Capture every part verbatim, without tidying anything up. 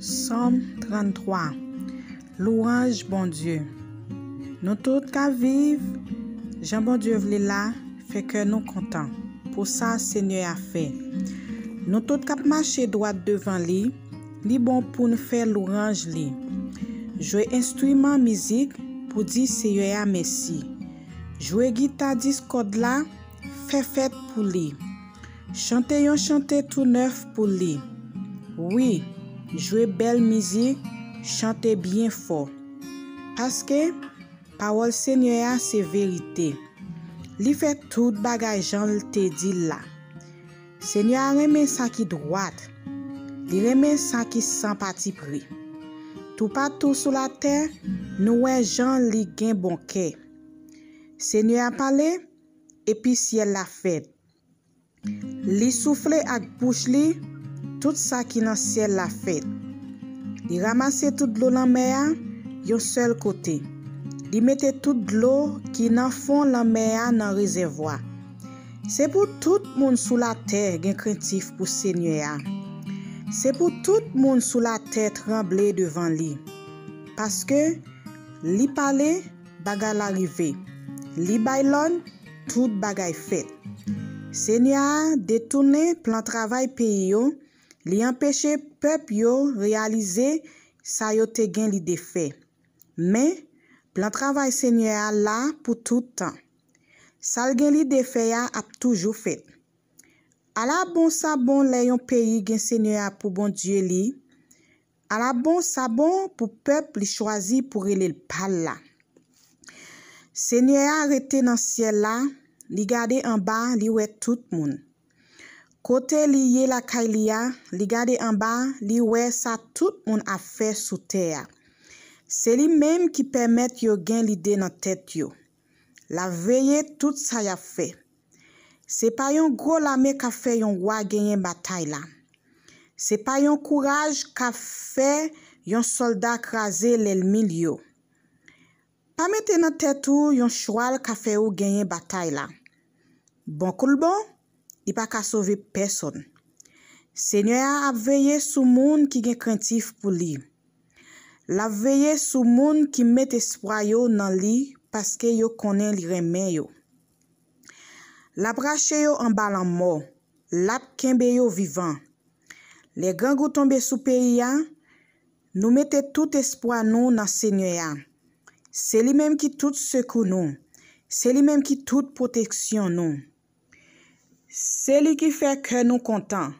Sòm tranntwa. Lwanj Bondye. Nou tout k ap viv jan Bondye vle la, fè kè nou kontan pou sa Senyè a fè. Nou tout k ap mache dwat devan li, li bon pou n fè lwanj li. Jwe enstriman mizik pou di Senyè a mèsi. Jwe gita dis kòd la, fè fèt pou li. Chante yon chante tou nèf pou li. Wi, jwe bèl mizik, chante byen fò. Paske pawòl Senyè a se verite. Li fè tout bagay jan l te di l la. Senyè a renmen sa ki dwat. Li renmen sa ki san patipri. Toupatou sou latè, nou wè jan li gen bon kè. Senyè a pale, epi syèl la fèt. Li soufle ak bouch li, tout sa ki nan syèl la fèt. Li ranmase tout dlo lanmè a yon sèl kote. Li mete tout dlo ki nan fon lanmè a nan rezèvwa. Se pou tout moun sou latè gen krentif pou Senyè a. Se pou tout moun sou latè tranble devan li. Paske li pale, bagay la rive. Li bay lòd, tout bagay fèt. Senyè a detounen plan travay peyi yo, li anpeche pèp yo reyalize sa yo te gen lide fè. Men, plan travay Senyè a la pou tout tan. Sa l gen lide fè a ap toujou fèt. Ala bon sa bon lè yon peyi gen Senyè a pou Bondye li! Ala bon sa bon pou pèp li chwazi pou rele l pa l la! Senyè a rete nan syèl la, li gade anba, li wè tout moun. Kote li ye lakay li a, li gade anba, li wè sa tout moun ap fè sou tè a. Se li menm ki pèmèt yo gen lide nan tèt yo. L ap veye tout sa y ap fè. Se pa yon gwo lame k ap fè yon wa genyen batay la. Se pa yon kouraj k ap fè yon sòlda kraze lènmi l yo. Pa mete nan tèt ou yon chwal ka fè ou genyen batay la. Bon kou l bon, li pa ka sove pèsonn. Senyè a ap veye sou moun ki gen krentif pou li. L ap veye sou moun ki met espwa yo nan li paske yo konnen li renmen yo. L ap rache yo anba lanmò, l ap kenbe yo vivan. Lè grangou tonbe sou peyi a, nou mete tout espwa nou nan Senyè a. Se li menm ki tout sekou nou, se li menm ki tout pwoteksyon nou. Se li ki fè kè nou kontan.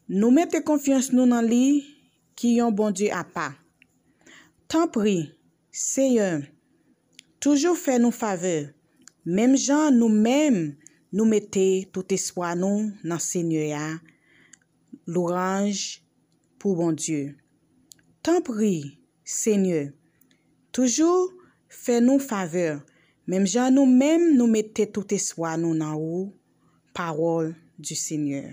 Nou mete konfyans nou nan li ki yon Bondye apa. Tanpri, Seyè, toujou fè nou favè, menm jan nou menm nou mete tout espwa nou nan Senyè a. Lwanj pou Bondye. Tanpri, Senyè, toujou fè nou favè, menm jan nou menm nou mete tout espwa nou nan ou. Parole du Seigneur.